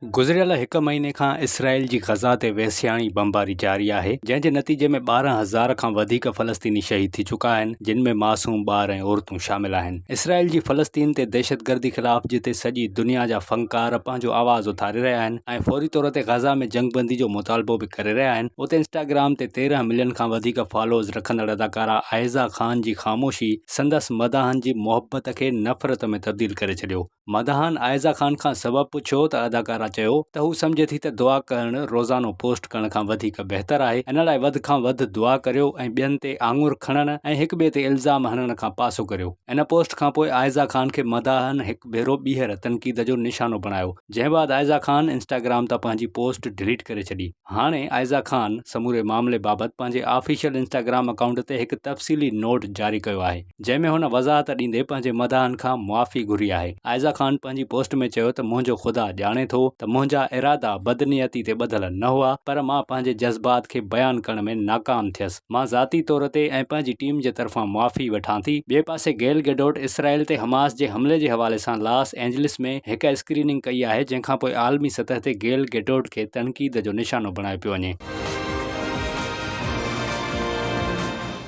گذريل هڪ مهيني کان اسرائيل جي غزه تي وحشياڻي بمباري جاري آهي، جنهن جي نتيجي ۾ 12,000 کان وڌيڪ فلسطيني شهيد ٿي چڪا آهن، جن ۾ معصوم ٻار ۽ عورتون شامل آهن. اسرائيل جي فلسطين تي دهشتگردي خلاف جتي سڄي دنيا جا فنڪار پنهنجو آواز اٿاري رهيا آهن ۽ فوري طور تي غزه ۾ جنگبندي جو مطالبو به ڪري رهيا آهن، اتي انسٽاگرام تي 13 ملين کان وڌيڪ فالوورز رکندڙ اداڪارا عائزه خان جي خاموشي سندس مداحن جي محبت کي نفرت ۾ تبديل ڪري ڇڏيو. مداحن عائزه خان کان سبب پڇيو ته اداڪارا چيو ته هو سمجهي ٿي ته دعا ڪرڻ روزانو پوسٽ ڪرڻ کان وڌيڪ بهتر آهي، ان لاء وڌ کان وڌ دعا ڪريو ۽ ٻين تي آڱر کڻڻ ۽ هڪ ٻئي تي الزام هڻڻ کان پاسو ڪريو. ان پوسٽ کانپوء عائزه خان کي مداحن هڪ ڀيرو ٻيهر تنقيد جو نشانو بڻايو، جنهن بعد عائزه خان انسٽاگرام تان پنهنجي پوسٽ ڊليٽ ڪري ڇڏي. هاڻي عائزه خان سموري معاملي بابت پنهنجي آفيشل انسٽاگرام اڪائونٽ تي هڪ تفصيلي نوٽ جاري ڪيو آهي. جنهن ۾ هن وضاحت ڏيندي پنهنجي مداحن کان معافي گهري آهي. عائزه خان پنهنجي پوسٽ ۾ چيو ته منهنجو خدا ڄاڻي ٿو ته منهنجا ارادا بدنيتي تي ٻڌل نه هئا پر مان پنهنجي جذبات کي بيان ڪرڻ ۾ ناڪام ٿيس، مان ذاتي طور تي ۽ پنهنجي ٽيم جي طرفان معافي وٺان ٿي. ٻئي پاسي گيل گيڊوٽ اسرائيل تي حماس جي حملي جي حوالي سان لاس اينجلس ۾ هڪ اسڪريننگ ڪئي آهي جنهن کانپوء عالمي سطح تي گيل گيڊوٽ کي تنقيد جو نشانو بڻايو پيو وڃي.